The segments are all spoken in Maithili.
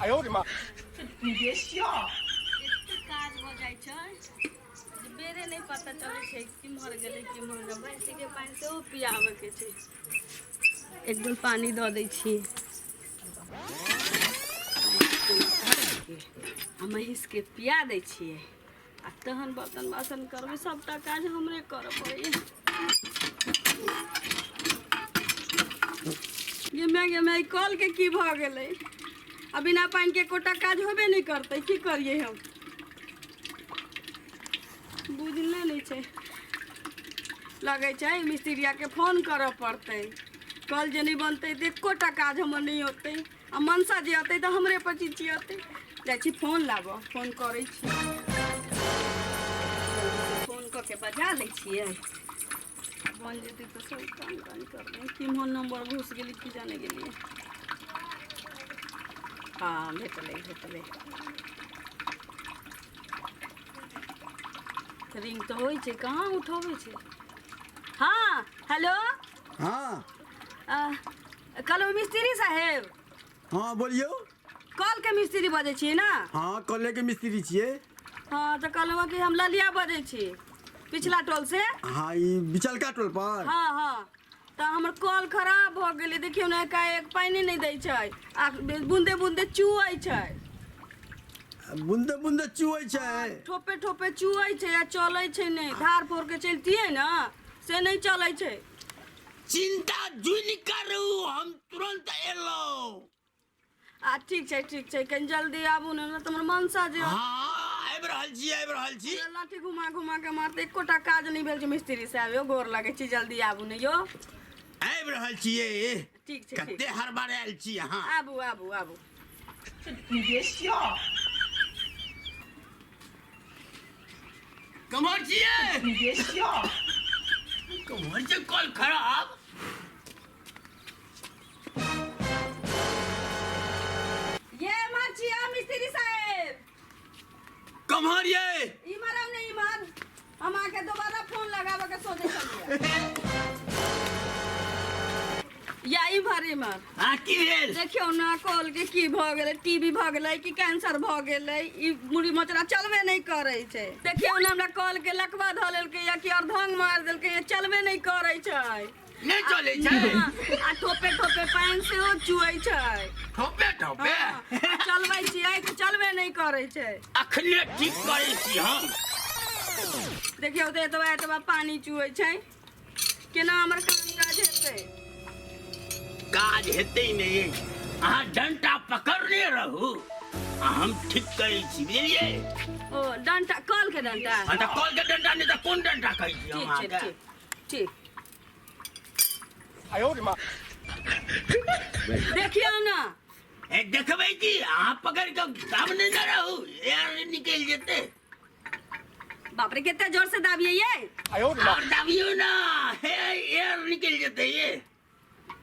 哎呦我的妈！你别笑， एते काज भऽ जाइ छै जे बेरे नहि पता चलै छै केम्हर गेलै केम्हर गेलै। भैंसीके पानि सेहो पियाबऽके छै। एक डोल पानि दऽ दै छियै आ महीँसके पिया दै छियै आ तहन बर्तन बासन करबै। सभटा काज हमरे करऽ पड़ैए। गे माय, गे माय, ई कलके की भऽ गेलै? आ बिना पानिके एकोटा काज होबे नहि करतै। की करियै हम, बुझले नहि छै। लगै छै मिस्त्रियाके फोन करऽ पड़तै। कल जे नहि बनतै तऽ एकोटा काज हमर नहि होतै आ मनसा जे अतै तऽ हमरे पर चिचियतै। जाइ छी फोन लाबऽ, फोन करै छी। फोन कऽ के बजा लै छियै, बन जेतै तऽ सब काम काज करबै। केम्हर नंबर घुसि गेलै की जाने गेलियै। हँ, भेटलै भेटलै। रिंग तऽ होइ छै, कहाँ उठबै छै? हँ, हेलो। हाँ। कहलहुँ मिस्त्री साहेब। हाँ, बोलियौ। कलके मिस्त्री बजै छियै ने? हाँ, कले के मिस्त्री छियै। हँ, तऽ कहलहुँ कि हम ललिया बजै छी पिछला टोल से। हाँ, ई बिचलका टोल पर। हँ हँ, तऽ हमर कल खराब भऽ गेलै। देखियौ ने, एकाएक पानि नहि दै छै आ बूंदे बूंदे चुअै छै। बूंदे बूंदे चुअै छै? ठोपे ठोपे चुअै छै आ चलै छै नहि। धार फोड़ के चलतियै ने, से नहि चलै छै। चिंता जुनि करू, हम तुरंत एलहुँ। आ ठीक छै, ठीक छै, कनि जल्दी आबू ने, नहि तऽ हमर मनसा जे हाँ, आबि रहल छी, आबि रहल छी। लाठी घुमा घुमा के मारते। एकोटा काज नहि भेल छै। मिस्त्री साहब यौ, गोर लगै छी, जल्दी आबू ने यौ। आबि रहल छियै। ठीक छै, ठीक। कते हर बार आयल छी अहाँ। आबू आबू आबू। 你别笑， कमर छियै। 你别笑， कमर छै कल खराब। ये इम्हर छियै मिस्त्री साहेब। कमहर ये? इम्हर आउ ने इम्हर, हम अहाँके दोबारा फोन लगाबऽ के सोचै छलियै। या इम्हर इम्हर। हाँ, की भेल? देखियौ ने, कल के की भऽ गेलै? टीबी भऽ गेलै कि कैंसर भऽ गेलै? ई मुड़ी मचरा चलबे नहि करै छै। देखियौ ने, हमरा कल के लकवा धऽ लेलकै या कि अर्धंग मारि देलकै या चलबे नहि करै छै। नहि चलै छै? हँ, आ ठोपे ठोपे पानि सेहो चुअै छै। ठोपे ठोपे? हँ, आ चलबै छियै तऽ चलबे नहि करै छै। अखने ठीक करै छी हम। देखियौ तऽ, एतबा एतबा पानि चुअै छै। केना हमर काम काज हेतै? काज हेतै नहि, अहाँ डंटा पकड़ने रहू आ हम ठीक करै छी, बुझलियै? ओ डंटा, कल के डंटा? हाँ, तऽ कल के डंटा नहि तऽ कोन डंटा कहै छी हम ठीक छै। अहाँके? ठीक ठीक। 哎呦我的妈！ देखियौ ने। ए, देखबै की, अहाँ पकड़ कऽ सामने न रहू, एयर निकलि जेतै। बाप रे, कते जोर से दाबियै ये। 哎呦我的妈！ आओर दाबियौ ना, हे, एयर निकलि जेतै ये।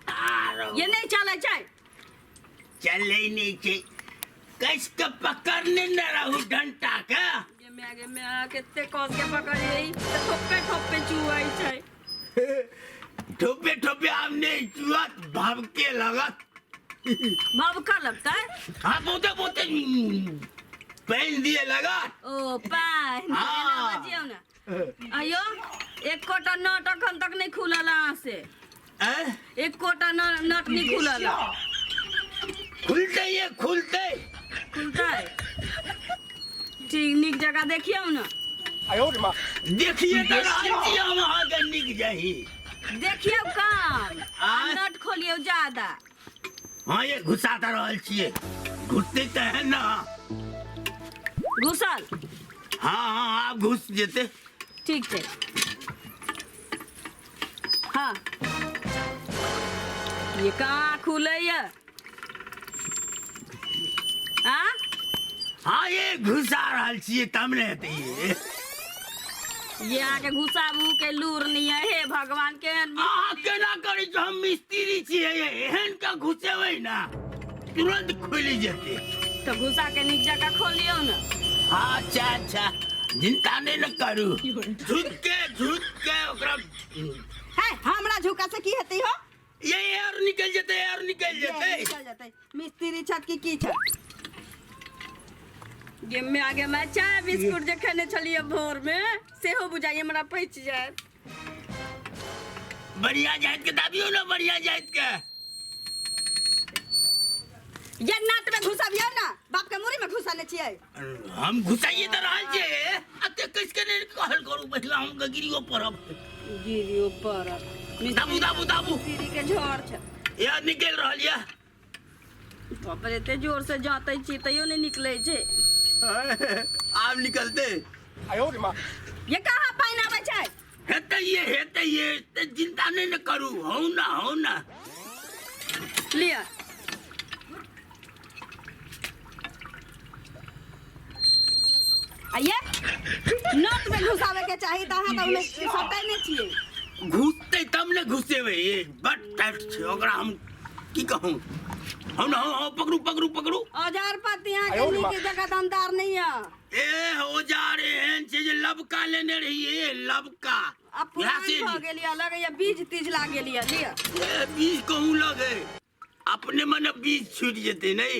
आरो ये नहि चलै छै। चलै नहि छै? कस के पकड़ने न रहू डंटा के। गे माय, गे माय, कते कस के पकड़ियै तऽ ठोपे ठोपे चुअै छै। ठोपे ठोपे आब नहि चुअत, भबके लगत। भबका लगतै? हाँ, बहुते बहुते पानि दिए लगत। ओ पानि। हाँ। एना बजियौ ने। आयो, एकोटा नट अखन तक नहि खुलल अहाँ से। ऐं? एकोटा नट 你 नहि 别 खुलल। 笑， खुलतै ये, खुलतै। खुलतै? ठीक, नीक जगह देखियौ ने। 哎呦我的妈！ देखिए तऽ रहल छी हम अहाँके नीक जाही। देखियौ काम आ आँय? नट खोलियौ ज्यादा। हाँ, ये घुसा तऽ रहल छियै, घुसतै तऽ है ना। घुसल? हाँ हाँ, आब घुस जेतै। ठीक छै। हाँ, ये कहाँ खुलैया आ? हाँ, ये घुसा रहल छियै तब ने हेतै ये। ये अहाँके घुसाबू के लूर नहीं है। हे भगवान, केहन अहाँ केना करै छी? हम मिस्त्री छियै, एहन के घुसेबै ना तुरंत खुलि जेतै। तऽ घुसा के नीक जकाँ खोलियौ ने। हाँ, अच्छा अच्छा, चिंता नहि ने करू। झुक के, झुक के ओकरा। है, हमरा झुका से की हेतै हो? ये एयर निकलि जेतै, एयर निकलि जेतै। निकल जेतै? मिस्त्री छत की की छत? गेम में आगे मैं चाय बिस्कुट जे खेने छलियै भोर में सेहो बुझाइए हमरा पचि जायत। बढ़िया जाइत के दाबियो ना, बढ़िया जाइत के। ये नाट में घुसाबियौ ना, बाप के मुड़ी में घुसाने छियै। हम घुसाइए तऽ रहल छियै। एते कस के नहि कहल करू, पहिला हम गिरियो पड़ब। गिरियो पड़ब। दाबू दाबू दाबू। मिस्त्री के झोर छै। या निकलि रहल यऽ। बाप रे, एते जोर से जातै छी तैयो नहि निकलै छै। आब निकलते। 哎呦我的妈！ ये कहाँ पानि आबै छै? हेतै ये, हेतै ये, एते चिंता नहि ने करू। हौ ना, हौ ना। लिअ। आ ये नट में घुसावे के चाही तऽ अहाँ तऽ ओहिमे सटै नहि छियै। घुसतै तब ने घुसेबै। ये बड टाइट छै, ओकरा हम की कहूँ। हौ ना, हौ हौ, पकड़ू पकड़ू पकड़ू। औजार पाती अहाँ के आयो रे नीक माँ। जगह दमदार नहीं है। ए औजार एहन छै जे लबका लेने रहियै, लबका। अब पुरान भऽ गेल यऽ, लगैया बीज तीज लाग गेल यऽ। लिअ। ए बीज कहूँ लगे, अपने मने बीज छूटि जेतै। नहि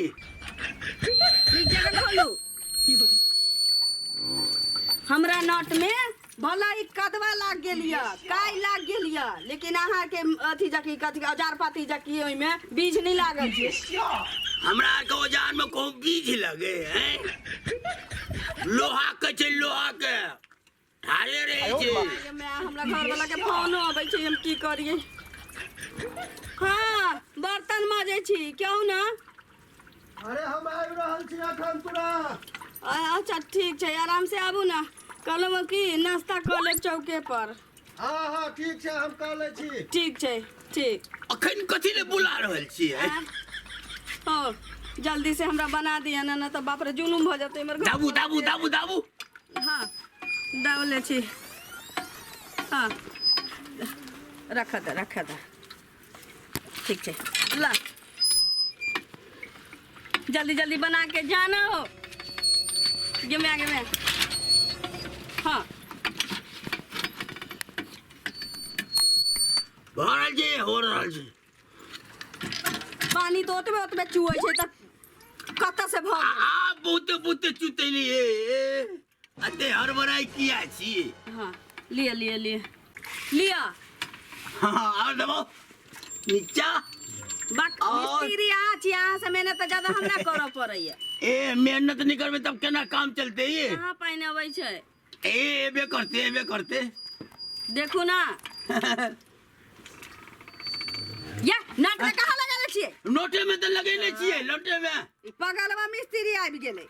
नीक जगह खोलू। हमरा नट में भला ई कदवा लाग गेल यऽ, काई लाग गेल यऽ, लेकिन अहाँके अथी जकी कथी औजार पाती जकी ओहिमे बीज नहि लागल छै। हमरा आरके औजार में कहूँ बीज लगे हैं? लोहा के छै, लोहा के ठाढ़े रहै छै। आगे में हमरा घर वाला के फोनो अबै छै, हम की करियै? हाँ, बर्तन माजै छी, क्यों ना? अरे हम आबि रहल छी अखन तुरंत। अच्छा ठीक छै, आराम से आबू ना। कहलहुँ कि नाश्ता कऽ लेब चौके पर। हाँ हाँ ठीक छै, हम कऽ लै छी। ठीक छै, ठीक। अखन कथी ले बुला रहल छियै? हो, जल्दी से हमरा बना दिअ ना, ना तऽ बाप रे जुलुम भऽ जेतै हमर घर। दाबू दाबू दाबू दाबू। हाँ, दाबि लै छी। हाँ, रख दे, रख दे। ठीक छै, ला जल्दी जल्दी बना के जाना हो। गे में आगे में। हाँ भऽ रहल छै, हो रहल छै। पानी तो ओतबे ओतबे चुऐ छै तऽ कतऽ से भऽ गेल? आ बहुते बहुते चुतेलियै। अते हड़बड़ाइ किया छियै? हाँ, लिअ लिअ लिअ लिअ। हाँ, आओर देबो नीचा। बाक मिस्त्री अहाँ छी, अहाँ से मेहनत तऽ ज्यादा हमरा करऽ पड़ैया। ए मेहनत नहि करबै तब केना काम चलतै? ये कहाँ पानि अबै छै? ए एबे करते, एबे करते। देखू ना, या नट में कहाँ लगेले छियै? नोटे में तऽ लगेने छियै, नोटे में। बगलवा मिस्त्री आबि गेलै।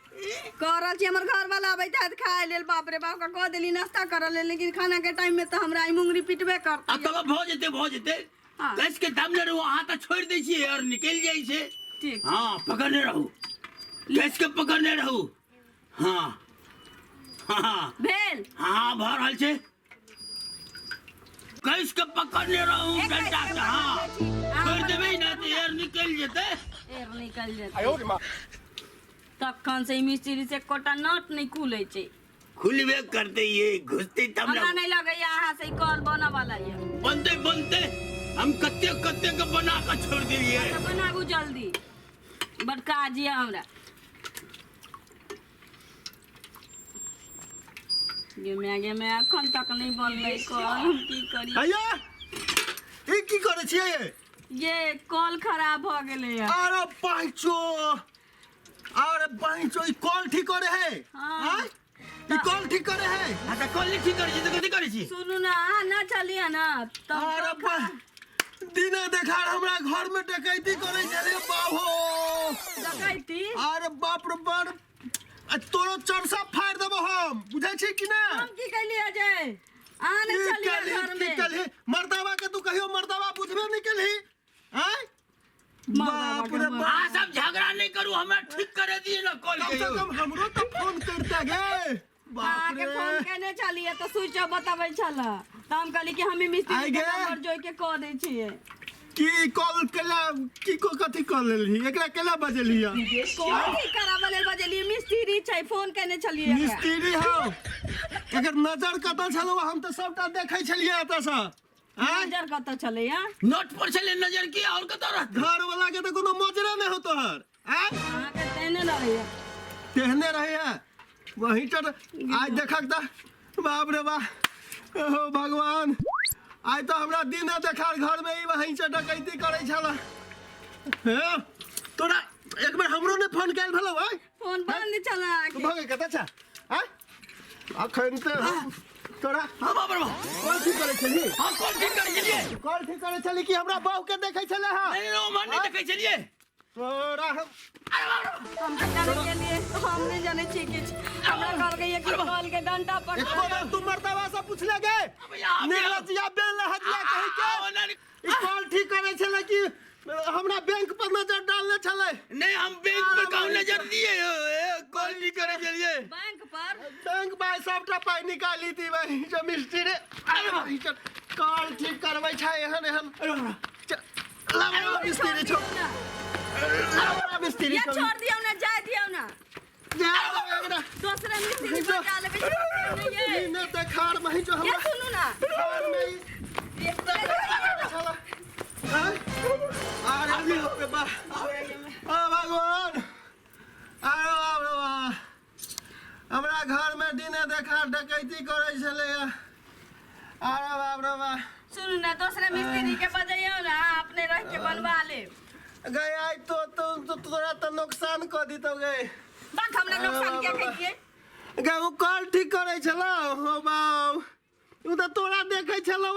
कह रहल छी हमर घर वाला अबैत हैत खाय लेल। बाप रे बाप, कह देली नाश्ता करऽ लेल, लेकिन खाना के टाइम में तऽ हमरा ई मुंगरी पिटबे आ करतै। तब भऽ जेतै, भऽ जेतै। हाँ। कस के दाम रहू, अहाँ तऽ छोड़ि दै छियै और निकलि जाइ छै। ठीक। हाँ, पकड़ने रहू, कस के पकड़ने रहू। हाँ हाँ। भेल? हाँ, भऽ रहल छै। कस के पकड़ने रहू डंडा के। हाँ, छोड़ि देबै ने तऽ एयर निकलि जेतै। एर निकलि जेतै। 哎呦我的妈！ तखन से ई मिस्त्री से एकोटा नट नहि खुलै छै। खुलबे करतै, ये घुसतै तब हमरा ने। नहि लगैया अहाँ से ई कल बनऽ वाला यऽ। बनतै बनतै, हम कते कते के बना कऽ छोड़ि देलियै। तऽ बनाबू जल्दी, बड काज यऽ हमरा। गे माय, गे माय, एखन तक नहि बनलै कल, हम की करी? अय्या, ई की करै छियै? ये कल खराब भऽ गेलै यऽ। अरे पाँचो, अरे पाँचो, ई कॉल ठीक करे है? हाँ। आँय? ई कॉल ठीक करे है? हाँ, तऽ कल नहि ठीक करै छी तऽ कथी करै छी? सुनू ना, अहाँ न चलिए ना तब। अरे बा, दिने देखार हमरा घर में डकैती करे छै रे बाबो। डकैती? अरे बाप रे बाप, आ तोरो चरसा फाड़ देबो हम, बुझै छी कि ना? हम की कैलियै अजय? अहाँ की नहि चलिए केलही, घर की में। केलही? मर्दावा के तू कहियो मर्दावा बुझबे नहीं केलही? आँय? मर्दावा बाप के रे मर्दावा। बाप। अहाँ सब झगड़ा नहीं करू, हमरा ठीक करे दिए ना कॉल कम के। से कम हमरो तो फोन करता गे। बाप अहाँके रे। फोन केने छलियै तऽ स्विच ऑफ बतबै छल, तऽ हम कहली कि हमी मिस्त्री आइ के गे। नंबर जोड़ के कऽ दै छियै। की कॉल केला की को कथी कॉल लेलही? एकरा केला बजेलही? कॉल ठीक कराबऽ लेल बजेलियै, मिस्त्री छै, फोन केने छलियै एकरा। मिस्त्री हौ, एकर नजर कतऽ छलौ? हम तऽ सबटा देखै छलियै एतऽ सँ। आँय? नजर कतऽ छलैया? नोट पर छलै नजर की, और कतऽ रहतै? घर वाला के तऽ कोनो मजरे नहि हो तोहर। आँय? अहाँके तेहने रहैया। तेहने रहैया। वहीं चढ़ आइ देखक तऽ बाप रे बा ओ भगवान आइ तऽ हमरा दिन देखार घरमे ई वहीं से डकैती करै छल हे तोरा एक बेर हमरो ने फोन कयल भेलौ आइ फोन बंद छल तू अहाँके भगै कतऽ छ आइ अखन तऽ तोरा हाँ बाप रे बाप कॉल ठीक करै छली हाँ कॉल ठीक करै छलियै कॉल ठीक करै छली कि हमरा बहू के देखै छलै हँ नहीं नहीं हम नहीं देखै छलियै तोरा हम हम तऽ जानै गेलियै हम नहि जानै छियै किछु हमरा कहलकै कि कॉल के डंटा पर एको बेर तू मर्दवा से पूछले गे निर्लज्जिया बेलहजिया कहि के ई कॉल ठीक करै छलै कि हमरा बैंक पर नजर डालने छलै नहीं हम बैंक पर कहूँ नजर दिए कॉल नहीं करे चलिए बैंक पर बैंक भाई सबटा पाइ निकाली दी भाई जो मिस्त्री रे अरे भाई चल कॉल ठीक करबै छै एहन एहन लावा मिस्त्री छौ लावा मिस्त्री या छौ छोड़ दियौ ना जाय दियौ ना जा एकरा दोसरा मिस्त्री बजा लेबै नहीं ये ई ने देखार में जो ये हमरा सुनू ना घर में ई छला हैं? अरे बाप रे बाप ओ भगवान अरे बाप रे बाप हमरा घर में दिने देखा डकैती करै छलै अरे बाप रे बाप सुनू ना दोसरा मिस्त्री के बजैयौ ना अपने रह के बनवा लेब गए आइ तो तो तोरा तऽ नुकसान कऽ दितौ गए बाक हमरा नुकसान क्या कहिए गे ओ कॉल ठीक करै छलौ हो बाउ ओ तऽ तोरा देखै छलौ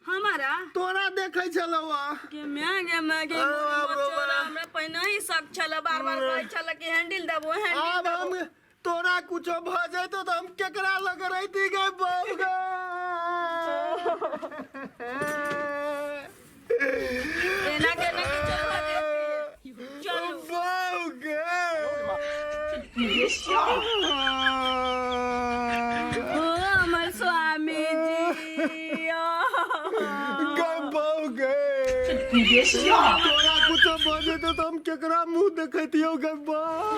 हमारा तोरा देखै छलौ के मैं गे मैं गे अरे बाप रे बाप। हमरा पहिने ही शक छल बार बार कहै छल कि हैंडल देबो हैंडल आब हम तोरा कुछो भऽ जैतो तऽ हम केकरा लग रहिती गे बाउ गे एना के ना के चल चलू बाउ गे 你别笑。 ओ हमर स्वामी जी ओ गे बाउ गे 你别笑。 तोरा कुछो भऽ जेतौ तऽ हम केकरा मुँह देखैतियौ गे बाउ।